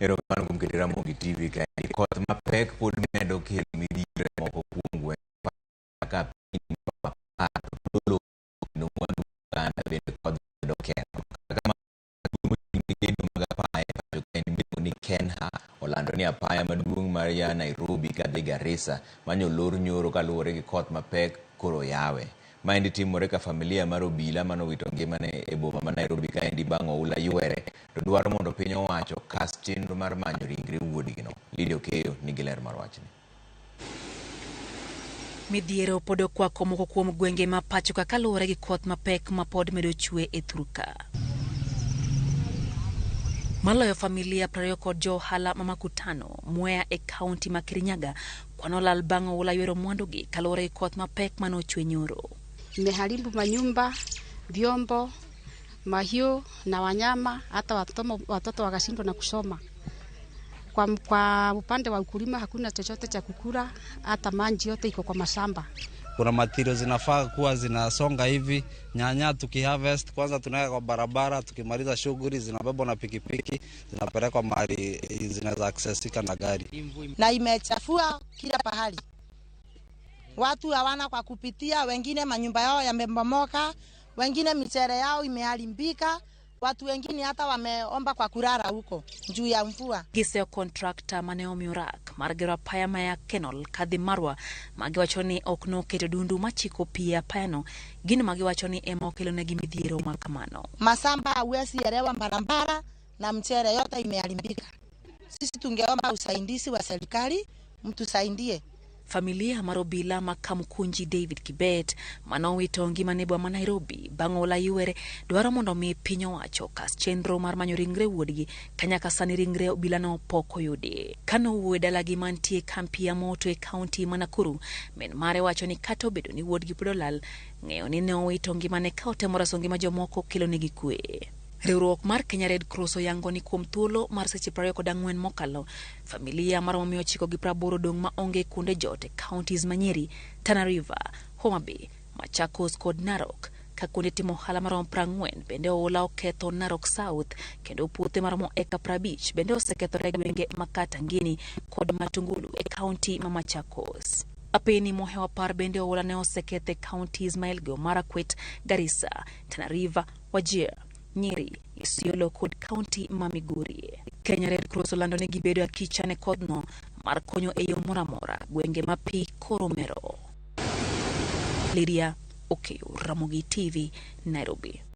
Erokamano kuom keto Ramogi TV kaendi. Koth mapek pod medo kelo midhiero e moko kuom gwenge kaka piny apar to kendo mwandu oganda bende kodh medo ketho. Kata kamano, mochung' ne gedo mag apaya e pacho kaendi miluongo ni KeNHA olando ni apaya maduong' mar ya Nairobi kadhi Garissa manyolor nyoro kaluwore gi koth mapek koro oyawe. Maendi timore ka familia mar obila manowito ngimane e boma ma Nairobi kaendi bang' oula ywere to dwaro mondo piny owacho okas chenro mar manyo ringre wuodgino. Lydia Okeyo nigi ler mar wachni. Midhiero pod okwako moko kuom gwenge ma pacho ka kaluwore gi koth mapek ma pod medo chwe e thurka. Maloyo familia 20 kod jo ohala ma Makutano, Mwea e kaunti ma Kirinyaga kwan olal bang' oula ywero mwandugi kaluwore gi koth mapek mane ochwe nyoro. Imeharibu manyumba, vyombo, mahiu na wanyama, hata watoto wakashindwa na kusoma. Kwa upande wa ukulima hakuna chochote cha kukula, hata maji yote iko kwa mashamba. Kuna materials zinafaa kuwa zinasonga hivi, nyanya tukiharvest kwanza tunaweka kwa barabara, tukimaliza shughuli zinabebwa na pikipiki zinapelekwa mahali zinaweza accessika na gari. Na imechafua kila pahali, watu hawana kwa kupitia, wengine manyumba yao yamebomoka, wengine michere yao imeharibika, watu wengine hata wameomba kwa kulala huko juu ya mvua. Giseyo kontrakta mane omiyo rak mar gero apaya maya Kenol kadhi Marwa magiwacho ni ok noketo dundu machiko pi e apayano, gino magiwacho ni ema okelonegi midhiero ma kamano. Masamba hauwezi elewa barabara na mchere yote imeharibika. Sisi tungeomba usaidizi wa serikali, mtusaidie. Familia mar obila ma Kamkunji David Kibet manowito ngimane e boma ma Nairobi bang' oula ywere dwaro mondo mi piny owacho okas chenro mar manyo ringre wuodgi ka nyaka sani ringre obilano pok oyudi. Kane owuoyo e dalagi mantie kampi ya moto e kaunti ma Nakuru, min mare wacho ni kata obedo ni wuodgi pod olal, ng'eyo ni ne owito ngimane ka otemo reso ngima jomoko kelonegi kwe. Riwruok mar Kenya Red Cross oyango ni kuom thuolo mar seche 24 mokalo, familia maromo 980 odong' maonge kuonde jot e counties ma Nyeri, Tana River, Homa Bay, Machakos kod Narok, ka kuonde timo ohala maromo 40 bende oula oketho Narok South kendo puothe maromo eka 50 bende osekethore e gwenge ma Katangini kod Matungulu e kaunti ma Machakos. Apeni mohewo 10 bende oula ne oseketho e counties ma Elgeyo Marakwet, Garissa, Tana River, Wajir, Nyeri, Isiolo kod kaunti ma Migori. Kenya Red Cross olando ni gibedo akicha ne kodhno mar konyo e yo moro amora gwenge ma pi koro mero. Lydia Okeyo, Ramogi TV, Nairobi.